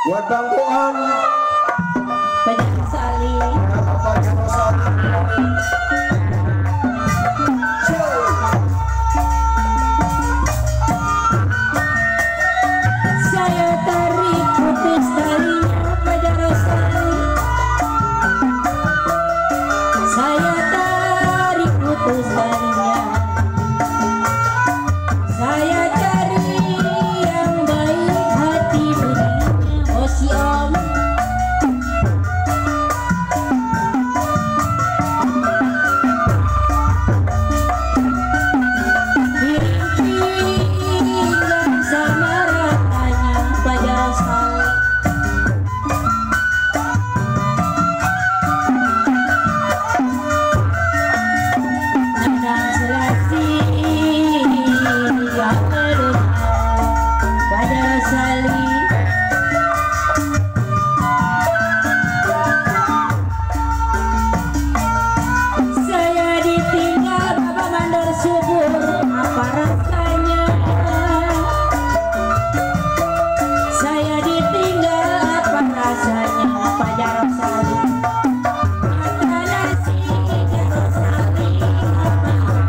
buat Bang Tuhan banyak sekali. Saya tarik putus talinya pada Rosali. Saya tarik putus talinya. Saya cari yang baik hati berinya. Oh si Om. Tinggal sama ratanya pada Rosali. Nandang selasi yang kedua pada Rosali. Saya ditinggal Bapak Mandor subur, apa rasanya? Saya ditinggal apa rasanya pada Rosali? Mata nasi pada Rosali apa aku?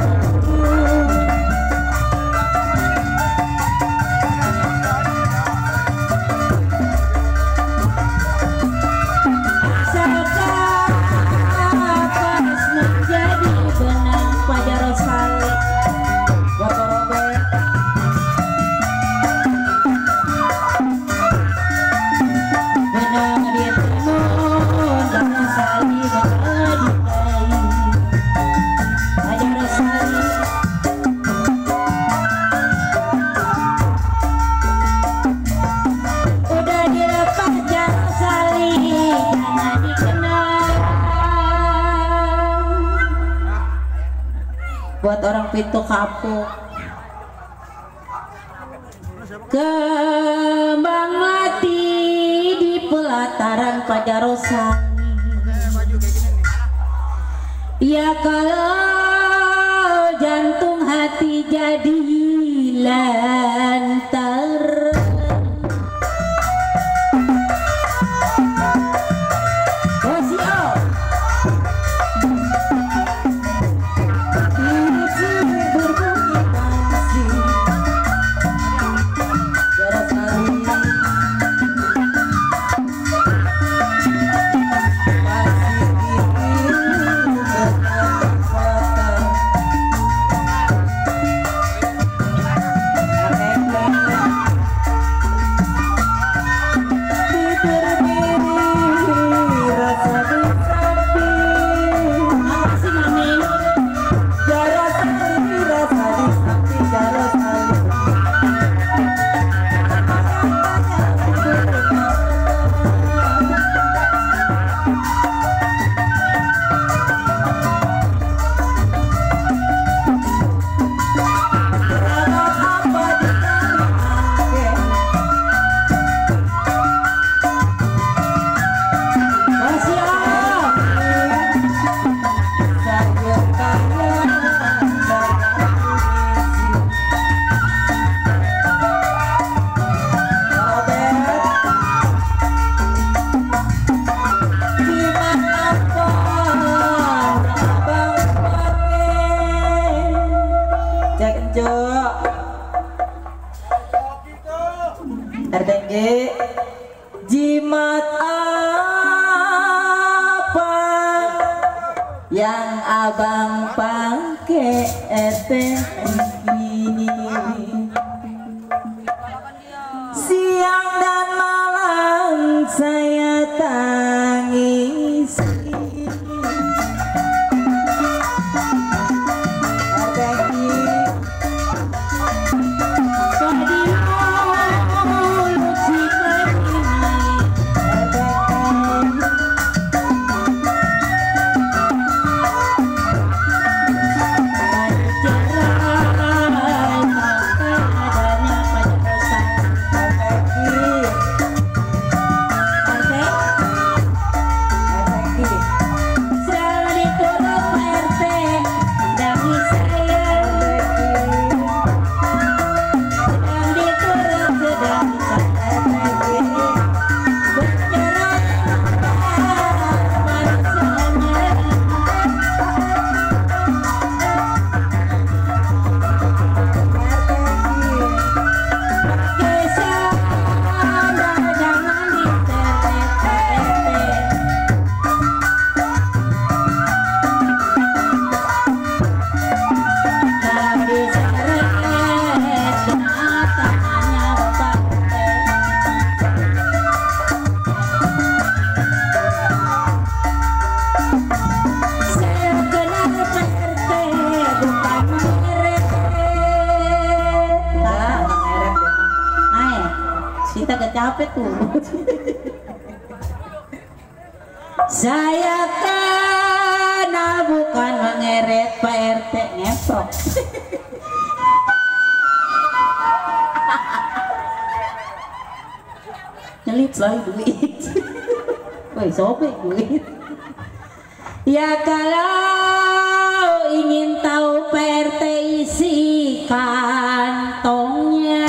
Sekarang menjadi benang pada Rosali. Buat Robert. Benang ditimun dan Rosali menjadi kain pada Rosali. Udah dilepas jar Rosali, jangan dikenal. Buat orang pintu kapuk. Kembang mati di pelataran pada Rosali. Ya kalau jantung hati jadi lantar. Oh si O. Ini berbunyi tansi. Ya Rosali. RTG jimat apa yang abang pakai ini siang dan malam saya tangisi. Cerah apa tuh? Saya karena bukan mengeret Pak RT ngepok. Nyelip lah duit. Woi sobek duit. Ya kalau ingin tahu Pak RT isi kantongnya.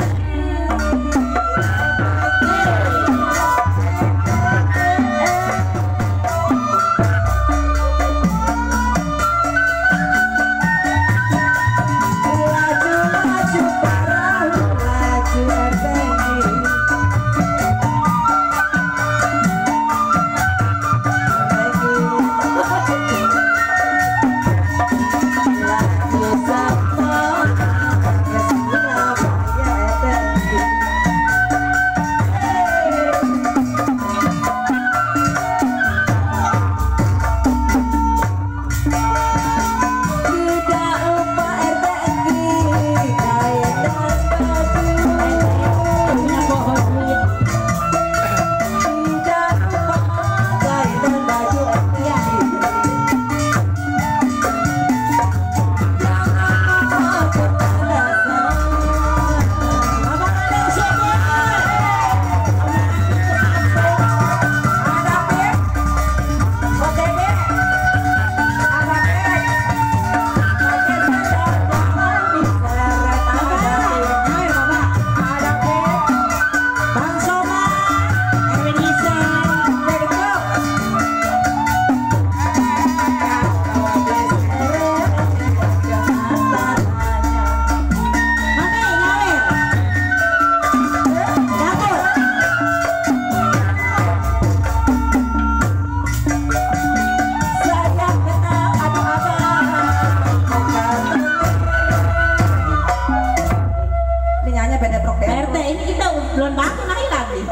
RT ini kita belum bangun naik lagi.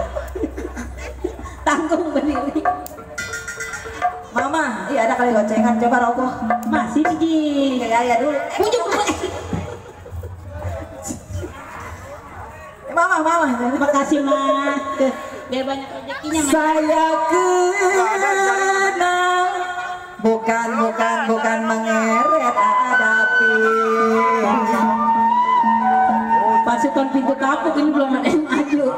Tanggung berdiri. Mama, iya ada kali gocengan, coba rokok. Masih biji. Ya dulu. Pujuk. Mama. Terima kasih Ma. Biar banyak rezekinya Ma. Saya kenal, bukan mengeret hadapi. Pasukan pintu kapuk ini belum ada yang maju.